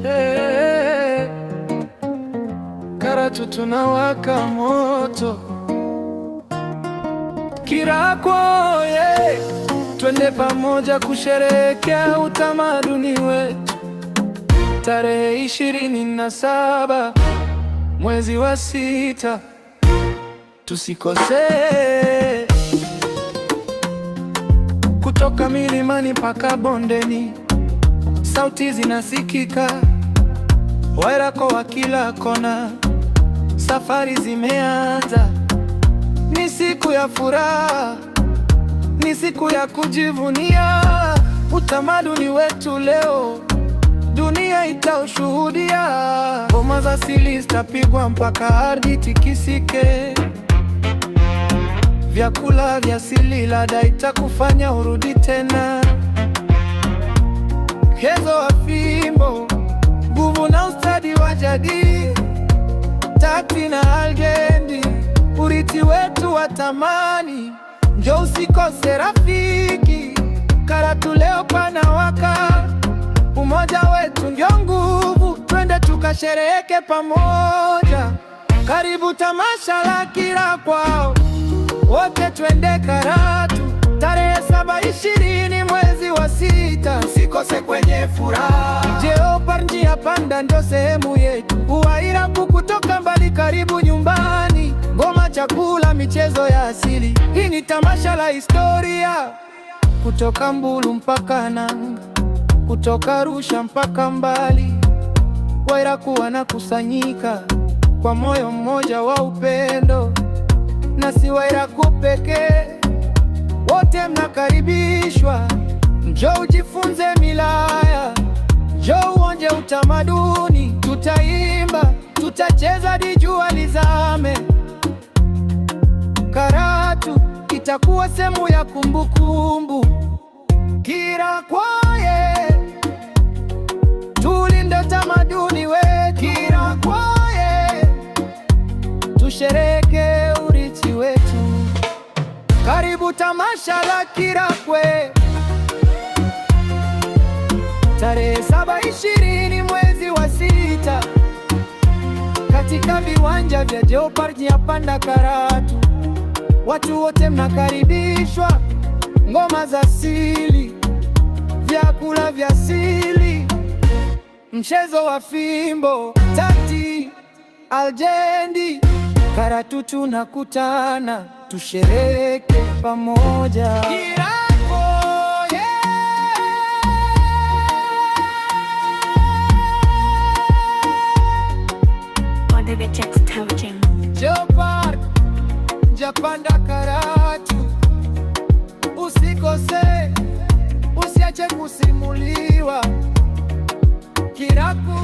Hey, Karatu tunawaka moto Kirakwo yeah. Twende pamoja kusherehekea utamaduni wetu tarehe 27 mwezi wa sita, tusikosee. Kutoka milimani mpaka bondeni, sauti zinasikika, Wairako wa kila kona, safari zimeanza. Ni siku ya furaha, ni siku ya kujivunia utamaduni wetu leo dunia itaushuhudia. Ngoma za asili zitapigwa mpaka ardhi tikisike. Vyakula vya asili, ladha itakufanya urudi tena. Mchezo wa fimbo, nguvu na ustadi wa jadi, tati na algendi, urithi wetu wa thamani. Njoo usikose rafiki, Karatu leo panawaka. Umoja wetu ndio nguvu, twende tukashereheke pamoja. Karibu tamasha la Kirakwao, wote twende Karatu tarehe 7 20 mwezi wa sita, usikose kwenye furaha. Jeopar njia panda ndio sehemu yetu, Uwairaku kutoka mbali, karibu nyumbani, ngoma, chakula, michezo ya asili. Hii ni tamasha la historia, kutoka Mbulu mpaka Nanga, kutoka Arusha mpaka mbali, Wairaku wanakusanyika kwa moyo mmoja wa upendo, na si Wairaku pekee, wote mnakaribishwa. Njoo ujifunze milaya, njoo uonje utamaduni. Tutaimba, tutacheza hadi jua lizame. Karatu itakuwa sehemu ya kumbukumbu. Kirakwaye, tulinde utamaduni wetu. Kirakwaye, tusherehekee urithi wetu. Karibu tamasha la Kirakwe tarehe 7 20 mwezi wa sita, katika viwanja vya Jeopar Panda Karatu. Watu wote mnakaribishwa, ngoma za asili, vyakula vya asili, mchezo wa fimbo, tati, aljendi. Karatu tunakutana, tushereke pamoja. Kirakwo, yeah. On the Vertex Touching. Jeopark, Njapanda Karatu, usikose, usiache kusimuliwa. Kiraku.